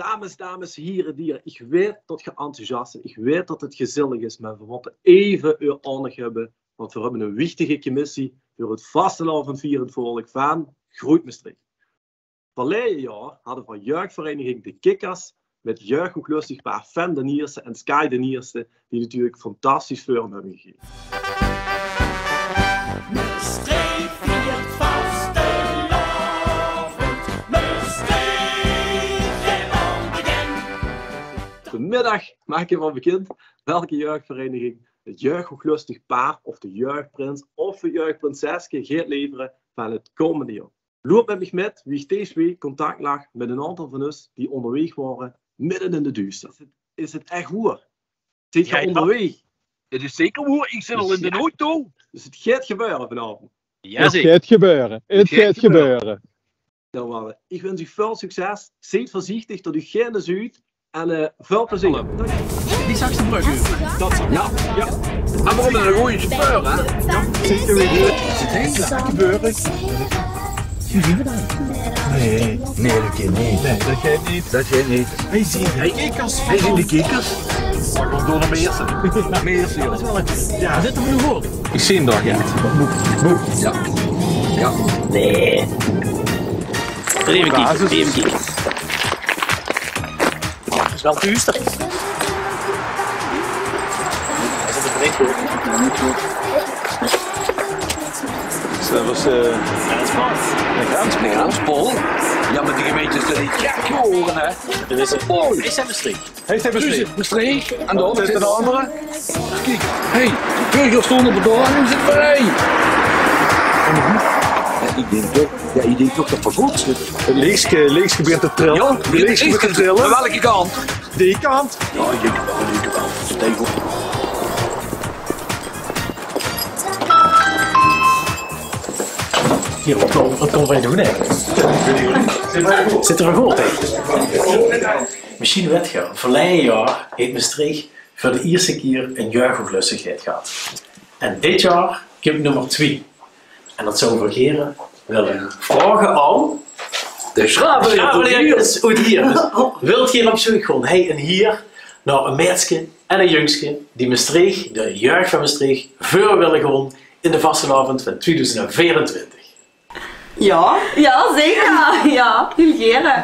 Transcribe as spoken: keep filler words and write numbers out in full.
Dames, dames, hiere, diere, ich weit det geer enthousiast zeet, ich weit det het gezellig is, mer veer mótte effe eur aandach höbbe, want veer höbbe ein wichtige commissie veur het vastelaovendvierend volk van Groeit Mestreech. Verleie jaor hadde veer jeugdvereiniging De Kikkers mit jeugdhoeglöstig paar Fan den Ierste en Sky den Ierste, die natuurlik fantastisch vorm höbbe gegaeve. Mestreech viert vastelaovend, Mestreech geit on again. Vanmiddig make veer bekènd welke jeugdvereiniging het jeugdhoeglöstig paar of de jeugdprins of de jeugdprinseske geit levere van het kómmende jaor. Loop mit mich mit wie ich dees waek contact lag mit ein aantal van us die óngerwaeg wore midde in de duuster. Is het, is het ech woer? Zeet geer óngerwaeg? Het is zeker woer, ich zit al in de auto. Dus het geit gebeure vanaovend. Het geit gebeure. Het geit gebeure. Dan waal. Ich wins uch väöl succes. Zeet veurzichtig det uch geine zuut. En eh, väöl plezeer. Die zag ze brug. Ja, ja. En veer höbbe eine gooje chauffeur, hè? Ja, zeker weite. Is het heen? Gebeure. Nae, nae, det geit neet. Nae, det geit neet. Det geit neet. Hey, zeen de kikkers? Hey, zeen de kikkers? Mer gewoon door nao Meerse. Meerse, joh. Ja. Zit er nog op? Ich zeen det neet. Boe, boe. Ja. Ja. Nae. Even kieke, even kieke. Het is waal duuster. Det waas eh de grenspol. De grenspol. Ja, mer die gemeinte is toch neet gek gewore, hè? Det is het. Mooi. Is det Mestreech? Hey, zeen Mestreech. Mestreech. En dan zit ein andere. Kiek. Hey, burgers stónge op de deur en zit vrij. Ja, ich dink toch, ja, ich dink toch det veer good zit. Het leegske, leegske begint te trille. Ja, het leegske begint te trille. Aan welke kant? Die kant. Ja, ich dink waal, ich dink waal. Stijf op. Hier, wat kan, wat kan wij doen eigenlijk? Zit er een woord tegen? Mesjien wet geer, verleie jaor haet Mestreech veur de ierste kier ein jeugdhoeglöstigheid gehad. En dit jaor kump nummer twie. En det zouw veer gaer wille vraoge aan de Sjraveleertjes oet Hiere. Wilt geer op zeuk gaon, hey, ein hier, nao ein meidske en ein jungske die Mestreech, de jeug van Mestreech, veur wille gaon in de vastelaovend van twieëdoezend veerentwintig? Ja, ja, zeker. Ja, hiel gaer.